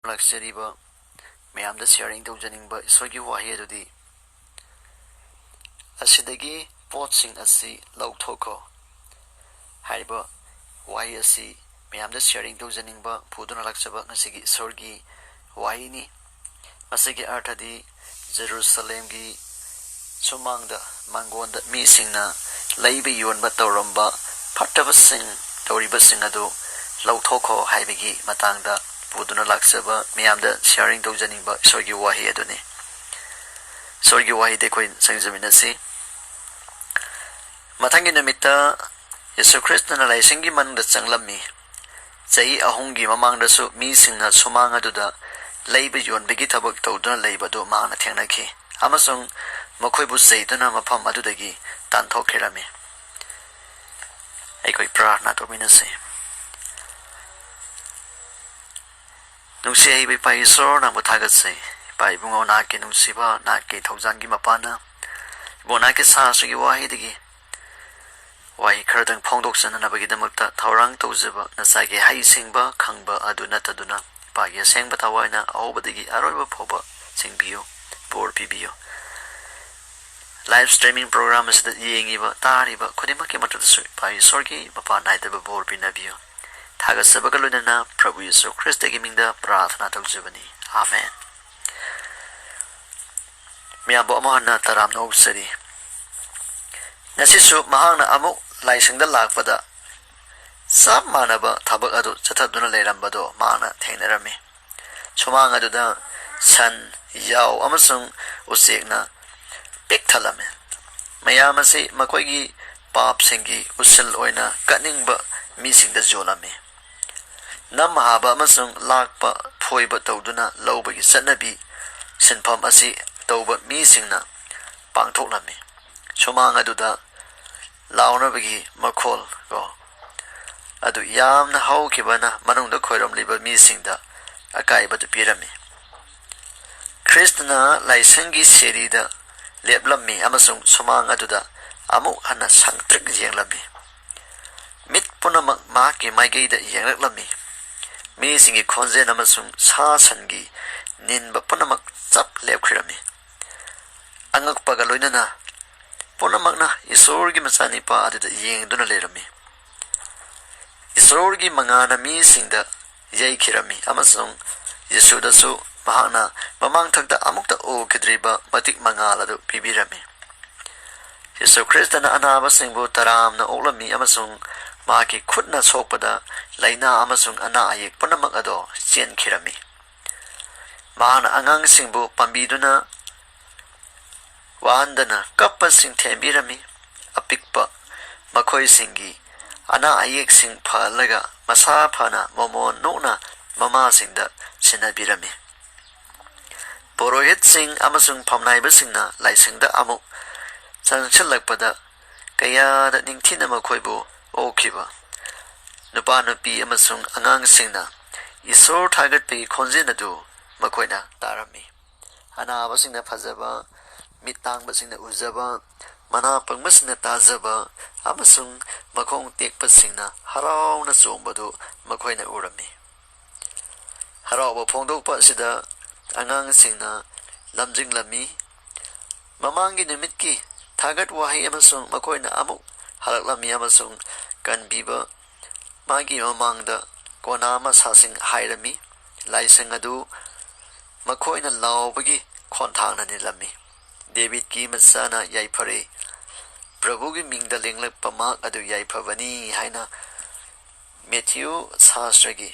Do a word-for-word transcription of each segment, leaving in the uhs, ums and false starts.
ꯂꯥꯛꯆꯔꯤꯕ ꯃꯌꯥꯝꯗ ꯁꯤꯌꯥꯔꯤꯡ ꯇꯧꯖꯅꯤꯡꯕ ꯏꯁꯣꯔꯒꯤ ꯋꯥꯍꯩ ꯑꯗꯨꯗꯤ, "ꯑꯁꯤꯗꯒꯤ ꯄꯣꯠꯁꯤꯡ ꯑꯁꯤ ꯂꯧꯊꯣꯛꯈꯣ" ꯍꯥꯏꯔꯤꯕ ꯋꯥꯍꯩ ꯑꯁꯤ ꯃꯌꯥꯝꯗ ꯁꯤꯌꯥꯔꯤꯡ ꯇꯧꯖꯅꯤꯡꯕ ꯄꯨꯗꯨꯅ ꯂꯥꯛꯆꯕ ꯉꯁꯤꯒꯤ ꯏꯁꯣꯔꯒꯤ ꯋꯥꯍꯩꯅꯤ꯫ ꯃꯁꯤꯒꯤ ꯑꯔꯊꯗꯤ, ꯖꯦꯔꯨꯁꯂꯦꯝꯒꯤ ꯁꯨꯃꯥꯡꯗ ꯃꯥꯡꯒꯣꯟꯗ ꯃꯤꯁꯤꯡꯅ ꯂꯩꯕ ꯌꯣꯟꯕ ꯇꯧꯔꯝꯕ ꯐꯠꯇꯕꯁꯤꯡ ꯇꯧꯔꯤꯕꯁꯤꯡ ꯑꯗꯨ ꯂꯧꯊꯣꯛꯈꯣ ꯍꯥꯏꯕꯒꯤ ꯃꯇꯥꯡꯗ ꯄꯨꯗꯨꯅ ꯂꯥꯛꯆꯕ ꯃꯤꯌꯥꯝꯗ ꯁꯤꯌꯥꯔꯤꯡ ꯇꯧꯖꯅꯤꯡꯕ ꯏꯁꯣꯔꯒꯤ ꯋꯥꯍꯩ ꯑꯗꯨꯅꯤ꯫ ꯏꯁꯣꯔꯒꯤ ꯋꯥꯍꯩꯗ ꯑꯩꯈꯣꯏ ꯆꯪꯖꯃꯤꯟꯅꯁꯤ꯫ ꯃꯊꯪꯒꯤ ꯅꯨꯃꯤꯠꯇ ꯌꯦꯁꯨ ꯈ꯭ꯔꯤꯁꯇꯅ ꯂꯥꯏꯁꯪꯒꯤ ꯃꯅꯨꯡꯗ ꯆꯪꯂꯝꯃꯤ꯫ ꯆꯍꯤ ꯑꯍꯨꯝꯒꯤ ꯃꯃꯥꯡꯗꯁꯨ ꯃꯤꯁꯤꯡꯅ ꯁꯨꯃꯥꯡ ꯑꯗꯨꯗ ꯂꯩꯕ ꯌꯣꯟꯕꯒꯤ ꯊꯕꯛ ꯇꯧꯗꯨꯅ ꯂꯩꯕꯗꯨ ꯃꯍꯥꯛꯅ ꯊꯦꯡꯅꯈꯤ ꯑꯃꯁꯨꯡ ꯃꯈꯣꯏꯕꯨ ꯆꯩꯗꯨꯅ ꯃꯐꯝ ꯑꯗꯨꯗꯒꯤ ꯇꯥꯟꯊꯣꯛꯈꯤꯔꯝꯃꯤ꯫ ꯑꯩꯈꯣꯏ ꯄ꯭ꯔꯥꯔꯊꯅꯥ ꯇꯧꯃꯤꯟꯅꯁꯤ꯫ ꯅꯨꯡꯁꯤ ꯍꯩꯕ ꯏꯄꯥ ꯏꯁꯣꯔ, ꯅꯪꯕꯨ ꯊꯥꯒꯠꯆꯩ꯫ ꯏꯄꯥ ꯏꯕꯨꯡꯉꯣ, ꯅꯍꯥꯛꯀꯤ ꯅꯨꯡꯁꯤꯕ, ꯅꯍꯥꯛꯀꯤ ꯊꯧꯖꯥꯜꯒꯤ ꯃꯄꯥꯅ ꯏꯕꯨꯡꯉꯣ ꯅꯍꯥꯛꯀꯤ ꯁꯥꯁꯨꯒꯤ ꯋꯥꯍꯩꯗꯒꯤ ꯋꯥꯍꯩ ꯈꯔꯗꯪ ꯐꯣꯡꯗꯣꯛꯆꯅꯅꯕꯒꯤꯗꯃꯛꯇ ꯊꯧꯔꯥꯡ ꯇꯧꯖꯕ ꯅꯆꯥꯒꯤ ꯍꯩꯁꯤꯡꯕ ꯈꯪꯕ ꯑꯗꯨ ꯅꯠꯇꯗꯨꯅ, ꯏꯄꯥꯒꯤ ꯑꯁꯦꯡꯕ ꯊꯋꯥꯏꯅ ꯑꯍꯧꯕꯗꯒꯤ ꯑꯔꯣꯏꯕ ꯐꯥꯎꯕ ꯁꯤꯡꯕꯤꯌꯨ, ꯕꯣꯔ ꯄꯤꯕꯤꯌꯨ꯫ ꯂꯥꯏꯚ ꯁ꯭ꯇ꯭ꯔꯤꯃꯤꯡ ꯄ꯭ꯔꯣꯒ꯭ꯔꯥꯝ ꯑꯁꯤꯗ ꯌꯦꯡꯉꯤꯕ, ꯇꯥꯔꯤꯕ ꯈꯨꯗꯤꯡꯃꯛꯀꯤ ꯃꯊꯛꯇꯁꯨ ꯏꯄꯥ ꯏꯁꯣꯔꯒꯤ ꯃꯄꯥ ꯅꯥꯏꯗꯕ ꯕꯣꯔ ꯄꯤꯅꯕꯤꯌꯨ꯫ ꯊꯥꯒꯠꯆꯕꯒ ꯂꯣꯏꯅꯅ ꯄ꯭ꯔꯚꯨ ꯌꯤꯁꯨ ꯈ꯭ꯔꯤꯁꯇꯒꯤ ꯃꯤꯡꯗ ꯄ꯭ꯔꯥꯔꯊꯅꯥ ꯇꯧꯖꯕꯅꯤ꯫ ꯑꯥꯃꯦꯟ꯫ ꯃꯌꯥꯝꯕꯨ ꯑꯃꯨꯛ ꯍꯟꯅ ꯇꯔꯥꯝꯅ ꯑꯣꯛꯆꯔꯤ꯫ ꯉꯁꯤꯁꯨ ꯃꯍꯥꯛꯅ ꯑꯃꯨꯛ ꯂꯥꯏꯁꯪꯗ ꯂꯥꯛꯄꯗ ꯆꯞ ꯃꯥꯟꯅꯕ ꯊꯕꯛ ꯑꯗꯨ ꯆꯠꯊꯗꯨꯅ ꯂꯩꯔꯝꯕꯗꯨ ꯃꯍꯥꯛꯅ ꯊꯦꯡꯅꯔꯝꯃꯤ꯫ ꯁꯨꯃꯥꯡ ꯑꯗꯨꯗ ꯁꯟ, ꯌꯥꯎ ꯑꯃꯁꯨꯡ ꯎꯆꯦꯛꯅ ꯄꯤꯛ ꯊꯜꯂꯝꯃꯤ꯫ ꯃꯌꯥꯝ ꯑꯁꯤ ꯃꯈꯣꯏꯒꯤ ꯄꯥꯞꯁꯤꯡꯒꯤ ꯎꯁꯤꯜ ꯑꯣꯏꯅ ꯀꯠꯅꯤꯡꯕ ꯃꯤꯁꯤꯡꯗ ꯌꯣꯜꯂꯝꯃꯤ꯫ ꯅꯝ ꯍꯥꯕ ꯑꯃꯁꯨꯡ ꯂꯥꯛꯄ ꯐꯣꯏꯕ ꯇꯧꯗꯨꯅ ꯂꯧꯕꯒꯤ ꯆꯠꯅꯕꯤ ꯁꯤꯟꯐꯝ ꯑꯁꯤ ꯇꯧꯕ ꯃꯤꯁꯤꯡꯅ ꯄꯥꯡꯊꯣꯛꯂꯝꯃꯤ꯫ ꯁꯨꯃꯥꯡ ꯑꯗꯨꯗ ꯂꯥꯎꯅꯕꯒꯤ ꯃꯈꯣꯜ ꯀꯣ ꯑꯗꯨ ꯌꯥꯝꯅ ꯍꯧꯈꯤꯕꯅ ꯃꯅꯨꯡꯗ ꯈꯣꯏꯔꯝꯂꯤꯕ ꯃꯤꯁꯤꯡꯗ ꯑꯀꯥꯏꯕꯗꯨ ꯄꯤꯔꯝꯃꯤ꯫ ꯈ꯭ꯔꯤꯁꯇꯅ ꯂꯥꯏꯁꯪꯒꯤ ꯁꯦꯔꯤꯗ ꯂꯦꯞꯂꯝꯃꯤ ꯑꯃꯁꯨꯡ ꯁꯨꯃꯥꯡ ꯑꯗꯨꯗ ꯑꯃꯨꯛ ꯍꯟꯅ ꯁꯪꯇ꯭ꯔꯤꯛ ꯌꯦꯡꯂꯝꯃꯤ꯫ ꯃꯤꯠ ꯄꯨꯝꯅꯃꯛ ꯃꯍꯥꯛꯀꯤ ꯃꯥꯏꯀꯩꯗ ꯌꯦꯡꯂꯛꯂꯝꯃꯤ꯫ ꯃꯤꯁꯤꯡꯒꯤ ꯈꯣꯟꯖꯦꯜ ꯑꯃꯁꯨꯡ ꯁꯥ ꯁꯟꯒꯤ ꯅꯤꯟꯕ ꯄꯨꯝꯅꯃꯛ ꯆꯞ ꯂꯦꯞꯈꯤꯔꯝꯃꯤ꯫ ꯑꯉꯛꯄꯒ ꯂꯣꯏꯅꯅ ꯄꯨꯝꯅꯃꯛꯅ ꯏꯁꯣꯔꯒꯤ ꯃꯆꯥꯅꯤꯄꯥ ꯑꯗꯨꯗ ꯌꯦꯡꯗꯨꯅ ꯂꯩꯔꯝꯃꯤ꯫ ꯏꯁꯣꯔꯒꯤ ꯃꯉꯥꯜꯅ ꯃꯤꯁꯤꯡꯗ ꯌꯩꯈꯤꯔꯝꯃꯤ ꯑꯃꯁꯨꯡ ꯌꯤꯁꯨꯗꯁꯨ ꯃꯍꯥꯛꯅ ꯃꯃꯥꯡꯊꯛꯇ ꯑꯃꯨꯛꯇ ꯎꯈꯤꯗ꯭ꯔꯤꯕ ꯃꯇꯤꯛ ꯃꯉꯥꯜ ꯑꯗꯨ ꯄꯤꯕꯤꯔꯝꯃꯤ꯫ ꯌꯤꯁꯨ ꯈ꯭ꯔꯤꯁꯇꯅ ꯑꯅꯥꯕꯁꯤꯡꯕꯨ ꯇꯔꯥꯝꯅ ꯑꯣꯛꯂꯝꯃꯤ ꯑꯃꯁꯨꯡ ꯃꯍꯥꯛꯀꯤ ꯈꯨꯠꯅ ꯁꯣꯛꯄꯗ ꯂꯥꯏꯅꯥ ꯑꯃꯁꯨꯡ ꯑꯅꯥ ꯑꯌꯦꯛ ꯄꯨꯝꯅꯃꯛ ꯑꯗꯣ ꯆꯦꯟꯈꯤꯔꯝꯃꯤ꯫ ꯃꯍꯥꯛꯅ ꯑꯉꯥꯡꯁꯤꯡꯕꯨ ꯄꯥꯝꯕꯤꯗꯨꯅ ꯋꯥꯍꯟꯗꯅ ꯀꯞꯄꯁꯤꯡ ꯊꯦꯝꯕꯤꯔꯝꯃꯤ꯫ ꯑꯄꯤꯛꯄ ꯃꯈꯣꯏꯁꯤꯡꯒꯤ ꯑꯅꯥ ꯑꯌꯦꯛꯁꯤꯡ ꯐꯍꯜꯂꯒ ꯃꯁꯥ ꯐꯅ ꯃꯃꯣꯟ ꯅꯣꯛꯅ ꯃꯃꯥꯁꯤꯡꯗ ꯁꯤꯟꯅꯕꯤꯔꯝꯃꯤ꯫ ꯄꯨꯔꯣꯍꯤꯠꯁꯤꯡ ꯑꯃꯁꯨꯡ ꯐꯝꯅꯥꯏꯕꯁꯤꯡꯅ ꯂꯥꯏꯁꯪꯗ ꯑꯃꯨꯛ ꯆꯪꯁꯤꯜꯂꯛꯄꯗ ꯀꯌꯥꯗ ꯅꯤꯡꯊꯤꯅ ꯃꯈꯣꯏꯕꯨ ꯑꯣꯛꯈꯤꯕ ꯅꯨꯄꯥ ꯅꯨꯄꯤ ꯑꯃꯁꯨꯡ ꯑꯉꯥꯡꯁꯤꯡꯅ ꯏꯁꯣꯔ ꯊꯥꯒꯠꯄꯒꯤ ꯈꯣꯟꯖꯦꯜ ꯑꯗꯨ ꯃꯈꯣꯏꯅ ꯇꯥꯔꯝꯃꯤ꯫ ꯑꯅꯥꯕꯁꯤꯡꯅ ꯐꯖꯕ, ꯃꯤꯠ ꯇꯥꯡꯕꯁꯤꯡꯅ ꯎꯖꯕ, ꯃꯅꯥ ꯄꯪꯕꯁꯤꯡꯅ ꯇꯥꯖꯕ ꯑꯃꯁꯨꯡ ꯃꯈꯣꯡ ꯇꯦꯛꯄꯁꯤꯡꯅ ꯍꯔꯥꯎꯅ ꯆꯣꯡꯕꯗꯨ ꯃꯈꯣꯏꯅ ꯎꯔꯝꯃꯤ꯫ ꯍꯔꯥꯎꯕ ꯐꯣꯡꯗꯣꯛꯄ ꯑꯁꯤꯗ ꯑꯉꯥꯡꯁꯤꯡꯅ ꯂꯝꯖꯤꯡꯂꯝꯃꯤ꯫ ꯃꯃꯥꯡꯒꯤ ꯅꯨꯃꯤꯠꯀꯤ ꯊꯥꯒꯠ ꯋꯥꯍꯩ ꯑꯃꯁꯨꯡ ꯃꯈꯣꯏꯅ ꯑꯃꯨꯛ ꯍꯜꯂꯛꯂꯝꯃꯤ ꯑꯃꯁꯨꯡ ꯀꯟꯕꯤꯕ ꯃꯥꯒꯤ ꯃꯃꯥꯡꯗ ꯀꯣꯅꯥ ꯃꯁꯥꯁꯤꯡ ꯍꯥꯏꯔꯝꯃꯤ꯫ ꯂꯥꯏꯁꯪ ꯑꯗꯨ ꯃꯈꯣꯏꯅ ꯂꯥꯎꯕꯒꯤ ꯈꯣꯟꯊꯥꯡꯅ ꯅꯤꯜꯂꯝꯃꯤ꯫ "ꯗꯦꯕꯤꯠꯀꯤ ꯃꯆꯥꯅ ꯌꯥꯏꯐꯔꯦ, ꯄ꯭ꯔꯚꯨꯒꯤ ꯃꯤꯡꯗ ꯂꯦꯡꯂꯛꯄ ꯃꯍꯥꯛ ꯑꯗꯨ ꯌꯥꯏꯐꯕꯅꯤ" ꯍꯥꯏꯅ ꯃꯦꯊ꯭ꯌꯨ ꯁꯥꯁꯇ꯭ꯔꯒꯤ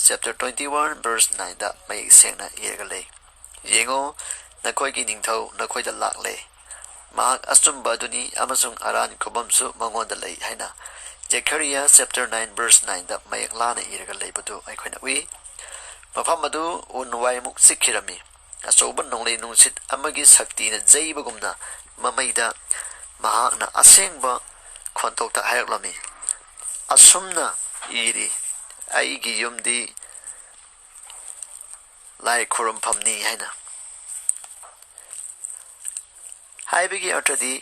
ꯆꯦꯞꯇꯔ ꯇ꯭ꯋꯦꯟꯇꯤ ꯋꯥꯟ ꯚꯔꯁ ꯅꯥꯏꯟꯗ ꯃꯌꯦꯛ ꯁꯦꯡꯅ ꯏꯔꯒ ꯂꯩ꯫ "ꯌꯦꯡꯉꯣ, ꯅꯈꯣꯏꯒꯤ ꯅꯤꯡꯊꯧ ꯅꯈꯣꯏꯗ ꯂꯥꯛꯂꯦ, ꯃꯍꯥꯛ ꯑꯆꯨꯝꯕ ꯑꯗꯨꯅꯤ ꯑꯃꯁꯨꯡ ꯑꯔꯥꯟ ꯈꯨꯕꯝꯁꯨ ꯃꯉꯣꯟꯗ ꯂꯩ" ꯍꯥꯏꯅ ꯖꯦꯈꯔꯤꯌꯥ ꯆꯦꯞꯇꯔ ꯅꯥꯏꯟ ꯚꯔꯁ ꯅꯥꯏꯟꯗ ꯃꯌꯦꯛ ꯂꯥꯅ ꯏꯔꯒ ꯂꯩꯕꯗꯨ ꯑꯩꯈꯣꯏꯅ ꯎꯏ꯫ ꯃꯐꯝ ꯑꯗꯨ ꯎꯟ ꯋꯥꯏꯃꯨꯛ ꯆꯤꯛꯈꯤꯔꯝꯃꯤ꯫ ꯑꯆꯧꯕ ꯅꯣꯡꯂꯩ ꯅꯨꯡꯁꯤꯠ ꯑꯃꯒꯤ ꯁꯛꯇꯤꯅ ꯌꯩꯕꯒꯨꯝꯅ ꯃꯃꯩꯗ ꯃꯍꯥꯛꯅ ꯑꯁꯦꯡꯕ ꯈꯣꯟꯊꯣꯛꯇ ꯍꯥꯏꯔꯛꯂꯝꯃꯤ꯫ ꯑꯁꯨꯝꯅ ꯏꯔꯤ, "ꯑꯩꯒꯤ ꯌꯨꯝꯗꯤ ꯂꯥꯏ ꯈꯨꯔꯨꯝꯐꯝꯅꯤ" ꯍꯥꯏꯅ꯫ ꯍꯥꯏꯕꯒꯤ ꯑꯔꯊꯗꯤ,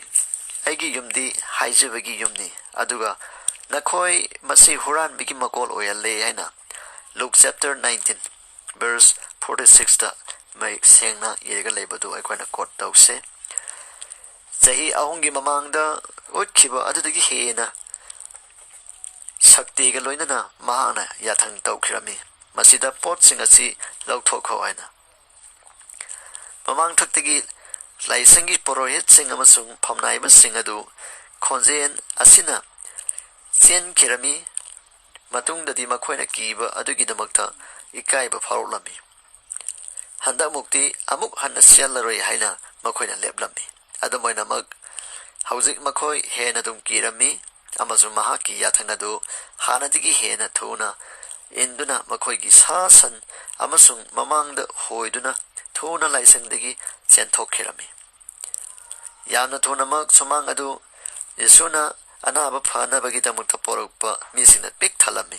"ꯑꯩꯒꯤ ꯌꯨꯝꯗꯤ ꯍꯥꯏꯖꯕꯒꯤ ꯌꯨꯝꯅꯤ, ꯑꯗꯨꯒ ꯅꯈꯣꯏ ꯃꯁꯤ ꯍꯨꯔꯥꯟꯕꯒꯤ ꯃꯀꯣꯜ ꯑꯣꯏꯍꯜꯂꯦ" ꯍꯥꯏꯅ Luke chapter nineteen, verse forty-sixꯇ ꯃꯌꯦꯛ ꯁꯦꯡꯅ ꯏꯔꯒ ꯂꯩꯕꯗꯨ ꯑꯩꯈꯣꯏꯅ quote ꯇꯧꯁꯦ꯫ ꯆꯍꯤ ꯑꯍꯨꯝꯒꯤ ꯃꯃꯥꯡꯗ ꯎꯠꯈꯤꯕ ꯑꯗꯨꯗꯒꯤ ꯍꯦꯟꯅ ꯁꯛꯇꯤꯒ ꯂꯣꯏꯅꯅ ꯃꯍꯥꯛꯅ ꯌꯥꯊꯪ ꯇꯧꯈꯤꯔꯝꯃꯤ, "ꯃꯁꯤꯗ ꯄꯣꯠꯁꯤꯡ ꯑꯁꯤ ꯂꯧꯊꯣꯛꯈꯣ" ꯍꯥꯏꯅ꯫ ꯃꯃꯥꯡꯊꯛꯇꯒꯤ ꯂꯥꯏꯁꯪꯒꯤ ꯄꯨꯔꯣꯍꯤꯠꯁꯤꯡ ꯑꯃꯁꯨꯡ ꯐꯝꯅꯥꯏꯕꯁꯤꯡ ꯑꯗꯨ ꯈꯣꯟꯖꯦꯜ ꯑꯁꯤꯅ ꯆꯦꯟꯈꯤꯔꯝꯃꯤ꯫ ꯃꯇꯨꯡꯗꯗꯤ ꯃꯈꯣꯏꯅ ꯀꯤꯕ ꯑꯗꯨꯒꯤꯗꯃꯛꯇ ꯏꯀꯥꯏꯕ ꯐꯥꯎꯔꯛꯂꯝꯃꯤ꯫ ꯍꯟꯗꯛꯃꯨꯛꯇꯤ ꯑꯃꯨꯛ ꯍꯟꯅ ꯆꯦꯜꯂꯔꯣꯏ ꯍꯥꯏꯅ ꯃꯈꯣꯏꯅ ꯂꯦꯞꯂꯝꯃꯤ꯫ ꯑꯗꯨꯝ ꯑꯣꯏꯅꯃꯛ, ꯍꯧꯖꯤꯛ ꯃꯈꯣꯏ ꯍꯦꯟꯅ ꯑꯗꯨꯝ ꯀꯤꯔꯝꯃꯤ, ꯑꯃꯁꯨꯡ ꯃꯍꯥꯛꯀꯤ ꯌꯥꯊꯪ ꯑꯗꯨ ꯍꯥꯟꯅꯗꯒꯤ ꯍꯦꯟꯅ ꯊꯨꯅ ꯏꯟꯗꯨꯅ ꯃꯈꯣꯏꯒꯤ ꯁꯥ ꯁꯟ ꯑꯃꯁꯨꯡ ꯃꯃꯥꯡꯗ ꯍꯣꯏꯗꯨꯅ ꯊꯨꯅ ꯂꯥꯏꯁꯪꯗꯒꯤ ꯆꯦꯟꯊꯣꯛꯈꯤꯔꯝꯃꯤ꯫ ꯌꯥꯝꯅ ꯊꯨꯅꯃꯛ ꯁꯨꯃꯥꯡ ꯑꯗꯨ ꯌꯦꯁꯨꯅ ꯑꯅꯥꯕ ꯐꯅꯕꯒꯤꯗꯃꯛꯇ ꯄꯣꯔꯛꯄ ꯃꯤꯁꯤꯡꯅ ꯄꯤꯛ ꯊꯜꯂꯝꯃꯤ꯫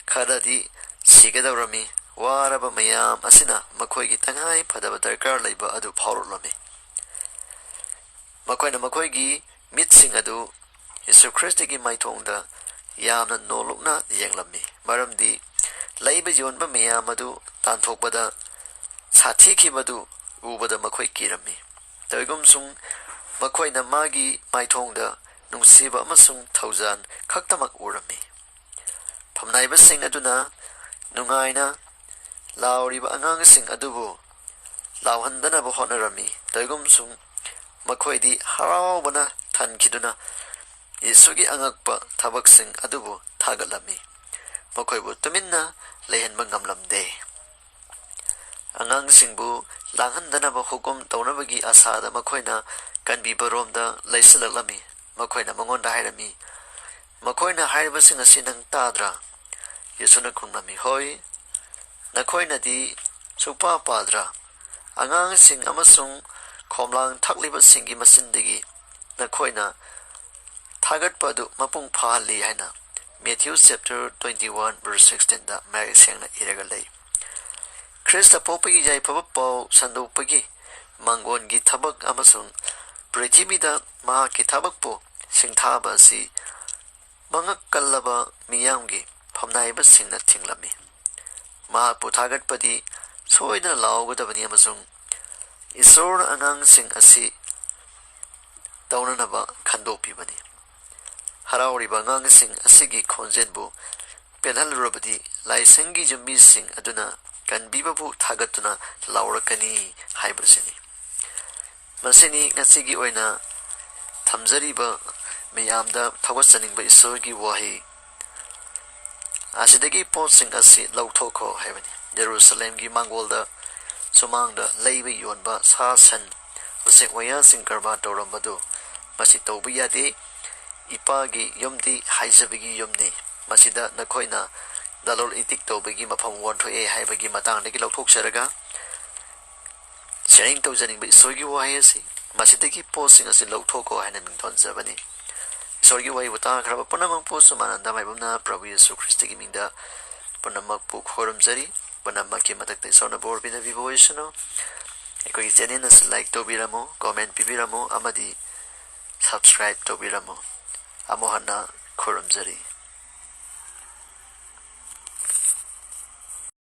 ꯈꯔꯗꯤ ꯁꯤꯒꯗꯧꯔꯝꯃꯤ꯫ ꯋꯥꯔꯕ ꯃꯌꯥꯝ ꯑꯁꯤꯅ ꯃꯈꯣꯏꯒꯤ ꯇꯉꯥꯏ ꯐꯗꯕ ꯗꯔꯀꯥꯔ ꯂꯩꯕ ꯑꯗꯨ ꯐꯥꯎꯔꯛꯂꯝꯃꯤ꯫ ꯃꯈꯣꯏꯅ ꯃꯈꯣꯏꯒꯤ ꯃꯤꯠꯁꯤꯡ ꯑꯗꯨ ꯌꯦꯁꯨ ꯈ꯭ꯔꯤꯁꯇꯒꯤ ꯃꯥꯏꯊꯣꯡꯗ ꯌꯥꯝꯅ ꯅꯣꯜꯂꯨꯛꯅ ꯌꯦꯡꯂꯝꯃꯤ, ꯃꯔꯝꯗꯤ ꯂꯩꯕ ꯌꯣꯟꯕ ꯃꯌꯥꯝ ꯑꯗꯨ ꯇꯥꯟꯊꯣꯛꯄꯗ ꯁꯥꯊꯤꯈꯤꯕꯗꯨ ꯎꯕꯗ ꯃꯈꯣꯏ ꯀꯤꯔꯝꯃꯤ꯫ ꯇꯧꯏꯒꯨꯝꯁꯨꯡ, ꯃꯈꯣꯏꯅ ꯃꯥꯒꯤ ꯃꯥꯏꯊꯣꯡꯗ ꯅꯨꯡꯁꯤꯕ ꯑꯃꯁꯨꯡ ꯊꯧꯖꯥꯜ ꯈꯛꯇꯃꯛ ꯎꯔꯝꯃꯤ꯫ ꯐꯝꯅꯥꯏꯕꯁꯤꯡ ꯑꯗꯨꯅ ꯅꯨꯡꯉꯥꯏꯅ ꯂꯥꯎꯔꯤꯕ ꯑꯉꯥꯡꯁꯤꯡ ꯑꯗꯨꯕꯨ ꯂꯥꯎꯍꯟꯗꯅꯕ ꯍꯣꯠꯅꯔꯝꯃꯤ꯫ ꯇꯧꯏꯒꯨꯝꯁꯨꯡ, ꯃꯈꯣꯏꯗꯤ ꯍꯔꯥꯎꯕꯅ ꯊꯟꯈꯤꯗꯨꯅ ꯌꯦꯁꯨꯒꯤ ꯑꯉꯛꯄ ꯊꯕꯛꯁꯤꯡ ꯑꯗꯨꯕꯨ ꯊꯥꯒꯠꯂꯝꯃꯤ꯫ ꯃꯈꯣꯏꯕꯨ ꯇꯨꯃꯤꯟꯅ ꯂꯩꯍꯟꯕ ꯉꯝꯂꯝꯗꯦ꯫ ꯑꯉꯥꯡꯁꯤꯡꯕꯨ ꯂꯥꯡꯍꯟꯗꯅꯕ ꯍꯨꯀꯨꯝ ꯇꯧꯅꯕꯒꯤ ꯑꯁꯥꯗ ꯃꯈꯣꯏꯅ ꯀꯟꯕꯤꯕꯔꯣꯝꯗ ꯂꯩꯁꯤꯜꯂꯛꯂꯝꯃꯤ꯫ ꯃꯈꯣꯏꯅ ꯃꯉꯣꯟꯗ ꯍꯥꯏꯔꯝꯃꯤ, "ꯃꯈꯣꯏꯅ ꯍꯥꯏꯔꯤꯕꯁꯤꯡ ꯑꯁꯤ ꯅꯪ ꯇꯥꯗ꯭ꯔꯥ?" ꯌꯦꯁꯨꯅ ꯈꯨꯝꯂꯝꯃꯤ, "ꯍꯣꯏ, ꯅꯈꯣꯏꯅꯗꯤ ꯁꯨꯛꯄꯥ ꯄꯥꯗ꯭ꯔꯥ? ꯑꯉꯥꯡꯁꯤꯡ ꯑꯃꯁꯨꯡ ꯈꯣꯝꯂꯥꯡ ꯊꯛꯂꯤꯕꯁꯤꯡꯒꯤ ꯃꯆꯤꯟꯗꯒꯤ ꯅꯈꯣꯏꯅ ꯊꯥꯒꯠꯄ ꯑꯗꯨ ꯃꯄꯨꯡ ꯐꯥꯍꯜꯂꯤ" ꯍꯥꯏꯅ Matthew chapter twenty-one verse sixteenꯗ ꯃꯌꯦꯛ ꯁꯦꯡꯅ ꯏꯔꯒ ꯂꯩ꯫ ꯈ꯭ꯔꯤꯁꯇ ꯄꯣꯛꯄꯒꯤ ꯌꯥꯏꯐꯕ ꯄꯥꯎ ꯁꯟꯗꯣꯛꯄꯒꯤ ꯃꯥꯡꯒꯣꯟꯒꯤ ꯊꯕꯛ ꯑꯃꯁꯨꯡ ꯄ꯭ꯔꯤꯊꯤꯕꯤꯗ ꯃꯍꯥꯛꯀꯤ ꯊꯕꯛꯄꯨ ꯁꯤꯡꯊꯥꯕ ꯑꯁꯤ ꯃꯉꯛ ꯀꯜꯂꯕ ꯃꯤꯌꯥꯝꯒꯤ ꯐꯝꯅꯥꯏꯕꯁꯤꯡꯅ ꯊꯤꯡꯂꯝꯃꯤ꯫ ꯃꯍꯥꯛꯄꯨ ꯊꯥꯒꯠꯄꯗꯤ ꯁꯣꯏꯗꯅ ꯂꯥꯎꯒꯗꯕꯅꯤ ꯑꯃꯁꯨꯡ ꯏꯁꯣꯔꯅ ꯑꯉꯥꯡꯁꯤꯡ ꯑꯁꯤ ꯇꯧꯅꯅꯕ ꯈꯟꯗꯣꯛꯄꯤꯕꯅꯤ꯫ ꯍꯔꯥꯎꯔꯤꯕ ꯑꯉꯥꯡꯁꯤꯡ ꯑꯁꯤꯒꯤ ꯈꯣꯟꯖꯦꯜꯕꯨ ꯄꯦꯜꯍꯜꯂꯨꯔꯕꯗꯤ ꯂꯥꯏꯁꯪꯒꯤ ꯌꯨꯝꯕꯤꯁꯤꯡ ꯑꯗꯨꯅ ꯀꯟꯕꯤꯕꯕꯨ ꯊꯥꯒꯠꯇꯨꯅ ꯂꯥꯎꯔꯛꯀꯅꯤ ꯍꯥꯏꯕꯁꯤꯅꯤ꯫ ꯃꯁꯤꯅꯤ ꯉꯁꯤꯒꯤ ꯑꯣꯏꯅ ꯊꯝꯖꯔꯤꯕ ꯃꯤꯌꯥꯝꯗ ꯊꯧꯒꯠꯆꯅꯤꯡꯕ ꯏꯁꯣꯔꯒꯤ ꯋꯥꯍꯩ꯫ ꯑꯁꯤꯗꯒꯤ ꯄꯣꯠꯁꯤꯡ ꯑꯁꯤ ꯂꯧꯊꯣꯛꯈꯣ ꯍꯥꯏꯕꯅꯤ꯫ ꯖꯦꯔꯨꯁꯂꯦꯝꯒꯤ ꯃꯥꯡꯒꯣꯜꯗ ꯁꯨꯃꯥꯡꯗ ꯂꯩꯕ ꯌꯣꯟꯕ ꯁꯥ ꯁꯟ, ꯎꯆꯦꯛ ꯋꯥꯌꯥꯁꯤꯡ ꯀꯔꯕꯥꯔ ꯇꯧꯔꯝꯕꯗꯨ ꯃꯁꯤ ꯇꯧꯕ ꯌꯥꯗꯦ꯫ ꯏꯄꯥꯒꯤ ꯌꯨꯝꯗꯤ ꯍꯥꯏꯖꯕꯒꯤ ꯌꯨꯝꯅꯤ꯫ ꯃꯁꯤꯗ ꯅꯈꯣꯏꯅ ꯂꯂꯣꯜ ꯏꯇꯤꯛ ꯇꯧꯕꯒꯤ ꯃꯐꯝ ꯑꯣꯟꯊꯣꯛꯑꯦ ꯍꯥꯏꯕꯒꯤ ꯃꯇꯥꯡꯗꯒꯤ ꯂꯧꯊꯣꯛꯆꯔꯒ sharing ꯇꯧꯖꯅꯤꯡꯕ ꯏꯁꯣꯔꯒꯤ ꯋꯥꯍꯩ ꯑꯁꯤ, ꯃꯁꯤꯗꯒꯤ ꯄꯣꯠꯁꯤꯡ ꯑꯁꯤ ꯂꯧꯊꯣꯛꯈꯣ ꯍꯥꯏꯅ ꯃꯤꯡꯊꯣꯟꯖꯕꯅꯤ꯫ ꯏꯁꯣꯔꯒꯤ ꯋꯥꯍꯩꯕꯨ ꯇꯥꯈ꯭ꯔꯕ ꯄꯨꯝꯅꯃꯛꯄꯨ ꯁꯨꯃꯥꯅꯟꯗ ꯃꯥꯏꯕꯝꯅ ꯄ꯭ꯔꯚꯨ ꯌꯦꯁꯨ ꯈ꯭ꯔꯤꯁꯇꯒꯤ ꯃꯤꯡꯗ ꯄꯨꯝꯅꯃꯛꯄꯨ ꯈꯣꯏꯔꯨꯝꯖꯔꯤ꯫ ꯄꯨꯝꯅꯃꯛꯀꯤ ꯃꯊꯛꯇ ꯏꯁꯣꯔꯅ ꯕꯣꯔ ꯄꯤꯅꯕꯤꯕ ꯑꯣꯏꯁꯅꯨ꯫ ꯑꯩꯈꯣꯏꯒꯤ channel ꯑꯁꯤ like ꯇꯧꯕꯤꯔꯝꯃꯨ, comment ꯄꯤꯕꯤꯔꯝꯃꯨ ꯑꯃꯗꯤ subscribe ꯇꯧꯕꯤꯔꯝꯃꯨ꯫ ꯑꯃꯨꯛ ꯍꯟꯅ ꯈꯨꯔꯨꯝꯖꯔꯤ꯫